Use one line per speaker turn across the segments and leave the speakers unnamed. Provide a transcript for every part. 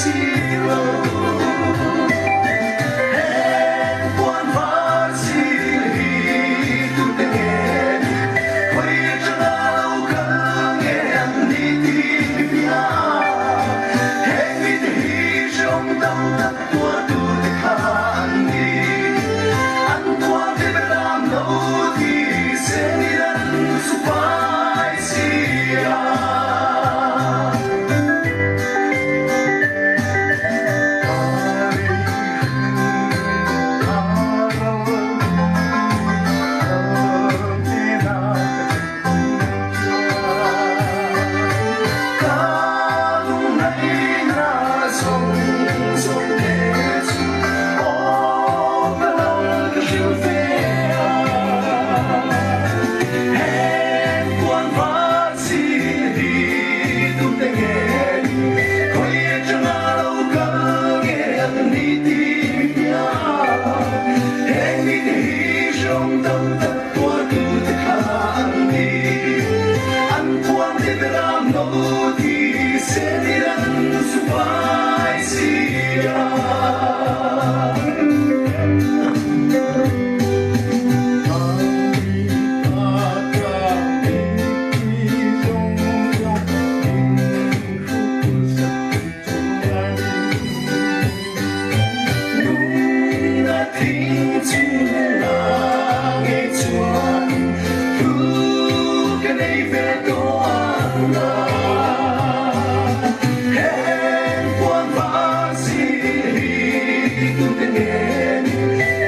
si lo. Heng puan var sin hi tute nge ni? Khawi atanga lo kal nge an ni tih mi bia? Heng mite hi hrehawm tam tak tuartute kha an ni. An tuarte ber am lo ti senin an zu pai si a. Ka lungngaihna zawng zawng te chu aw ka lal ka hrilh ve a. Heng puan var chin hi tute nge ni? Khawi atanga lo kal nge an ni tih mi hria? Heng mite hi hrehawm tam tak tuartute kha an ni. An puan te beram no thi senin an zu pai si a. Nunna thing chunga ngei chuan thu ka nei ve tawh ang a. Heng puan var zing hi tute nge ni?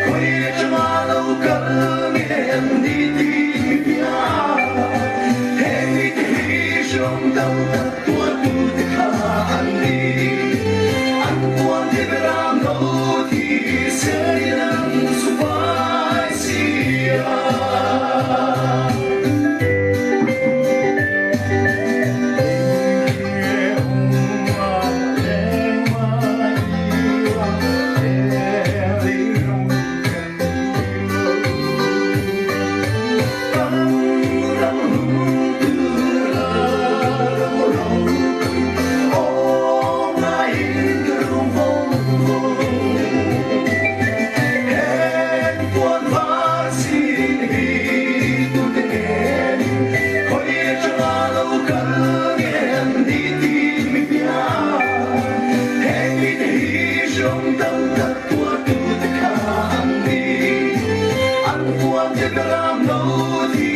Khawi atanga lo kal nge an ni tih mi bia? Heng mite hi hrehawm tam tak tuartute kha an ni. An puan te beram lo thi senin an zu pai si a. Kan ram hun tur la ram ropui aw ngaiin ka rum vawng vawng. Heng puan var sin hi tute nge ni? Khawi atanga lo kal nge an ni tih mi bia? Heng mite hi hrehawm tam tak tuartute kha an ni. An puan te beram lo thi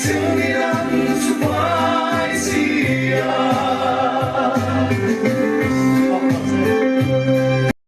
senin.